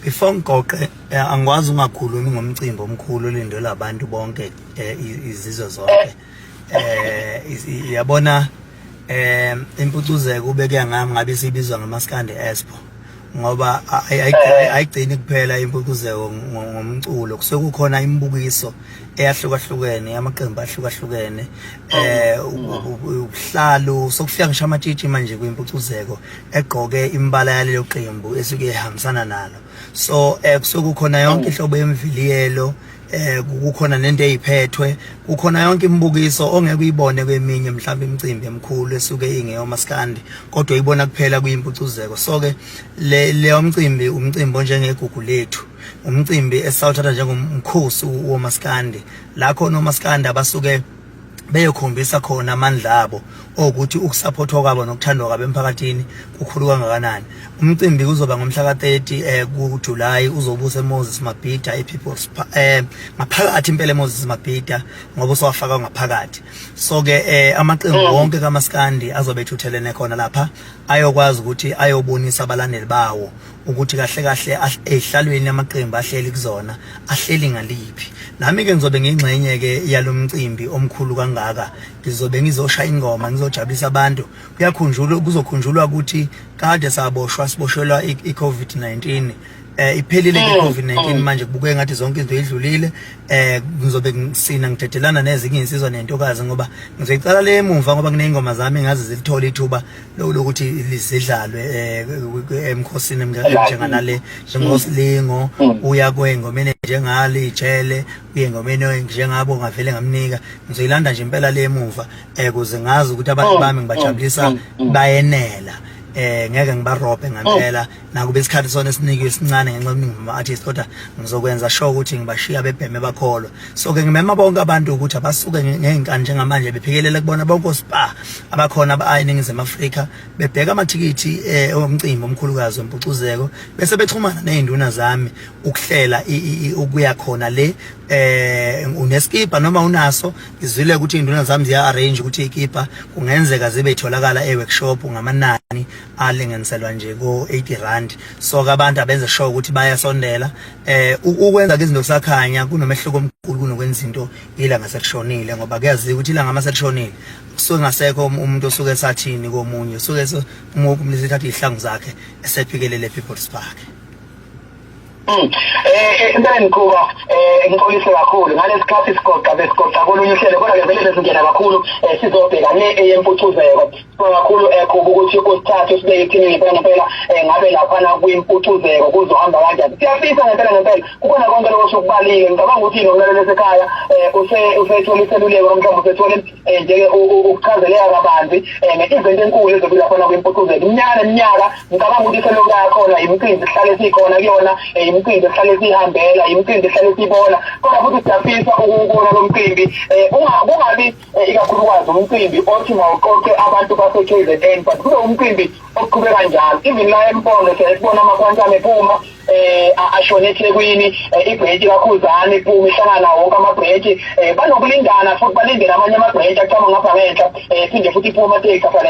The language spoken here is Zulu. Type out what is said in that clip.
Before ngigoqe, angikwazi ungakhulumi ngomcimbi omkhulu olindelwe abantu bonke, izizwe zonke. Yabona, impucuzeko ubeke ngami ngabe sibizwa ngamaskandi expo, ngoba ayigcini kuphela impucuzeko ngomculo, kusuke kukhona imibukiso eyahlukahlukene, amaqembu ahlukahlukene, ubuhlalu, sokufika ngisho amatshitshi manje kwimpucuzeko egqoke imbala yalelo qembu esuke ihambisana nalo. So kusuke kukhona yonke inhlobo yemviliyelo, kukhona nento eyiphethwe, kukhona yonke imibukiso ongeke uyibone kweminye mhlawumbe imicimbi emikhulu esuke ingeyomaskandi, kodwa uyibona kuphela kuyimpucuzeko. So ke le leyo mcimbi, umcimbi onjengegugu lethu, umcimbi esawuthatha njengomkhosi womaskandi, la khona omaskandi abasuke beyokhombisa khona amandla abo okuthi ukusupportwa kwabo nokuthandwa kwabo emphakathini kukhulu kangakanani. Umcimbi kuzoba ngomhla ka-30 kuJuly, uzobusa eMoses Mabhida, ePeople's, ngaphakathi impela eMoses Mabhida, ngoba usowafaka ngaphakathi. So ke amaqembu wonke kaMaskandi azobe ethuthelene khona lapha, ayokwazi ukuthi ayobonisa abalandeli bawo ukuthi kahle kahle ehlalweni amaqembu ahleli kuzona ahleli ngaliphi. Nami ke ngizobe ngingxenye ke yalomcimbi omkhulu kangaka, ngizobe ngizoshaya ingoma, ngizojabulisa abantu. Kuyakhunjulwa, kuzokhunjulwa ukuthi kade saboshwa, siboshelwa i-COVID-19. Iphelile ke COVID-19, manje kubukeka ngathi zonke izinto idlulile. Ngizobe ngisina, ngidedelana nezinye insizwa nentokazi, ngoba ngizoyicala le emuva, ngoba kuneyingoma zami ngaze zilithola ithuba lokuthi lizidlalwe emkhosini njenganale, njengosilingo, uya kwengomeni njengale ijele, uye engomeni njengabo ngavele ngamnika. Ngizoyilanda nje impela le emuva kuze ngazi ukuthi abantu bami ngibajabulisa bayenela, ngeke ngibarobhe ngempela. Nakuba isikhathi sona esinikiwe esincane ngenxa yokuningi ama-artist, kodwa ngizokwenza sure ukuthi ngibashiya bebheme bakholwa. So ke ngimema bonke abantu ukuthi abasuke ngey'nkani njengamanje bephikelele kubona bonke oSpar abakhona eNingizimu Afrika, bebheka amathikithi omcimbi omkhulukazi wempucuzeko, bese bexhumana ney'nduna zami ukuhlela ukuya khona le. Uneskipa noma unaso, ngizwile ukuthi iy'nduna zami ziya-arrange ukuthi ikipa kungenzeka zibe itholakala e-workshop ngamanani alinganiselwa nje ko-R80. So ke abantu abenze sure ukuthi bayasondela. Ukwenza ke izinto kusakhanya kunomehluko omkhulu kunokwenza into ilanga selishonile, ngoba kuyaziwa ukuthi ilanga uma selishonile kusuke ngasekho umuntu osuke esathini komunye, usuke umuntu umuntu ethatha iy'hlangu zakhe esephikelele ePeople's Park. Impela Mkhuba, ngixolise kakhulu ngalesikhathi sigoqa, besigoqa kolunye uhlelo, kodwa ke vele besingena kakhulu, sizobheka le eyempucuzeko. Sibonga kakhulu, Khuba, ukuthi usithathe usibeke ekuthini ngempela ngempela ngabe laphana kwimpucuzeko kuzohamba kanjani. Siyafisa ngempela ngempela kukhona konke lokho sokubalile. Ngicabanga ukuthi nomlaleli esekhaya usethola iseluleko, mhlawumbe usethole nje ukuchazeleka kabanzi nge-event enkulu ezobe laphana kwimpucuzeko iminyaka neminyaka. Ngicabanga ukuthi selokhu yakhona imicimbi sihlale sikhona kuyona, imicimbi sihlale siyihambela, imicimbi sihlale siyibona, kodwa futhi siyafisa ukuwubona lo mcimbi kungabi ikakhulukazi umcimbi othi mawuqoqe abantu base-KZN, but kube umcimbi oqhubeka njalo. Even la eMpondo siyasibona ama-Quantum ephuma ashone eThekwini, ibranch kaKhuzani iphuma ihlangana wonke ama-branch, banokulindana futhi balindele amanye ama-branch aqhamuka ngapha ngenhla, phinde futhi iphuma amateksi afana.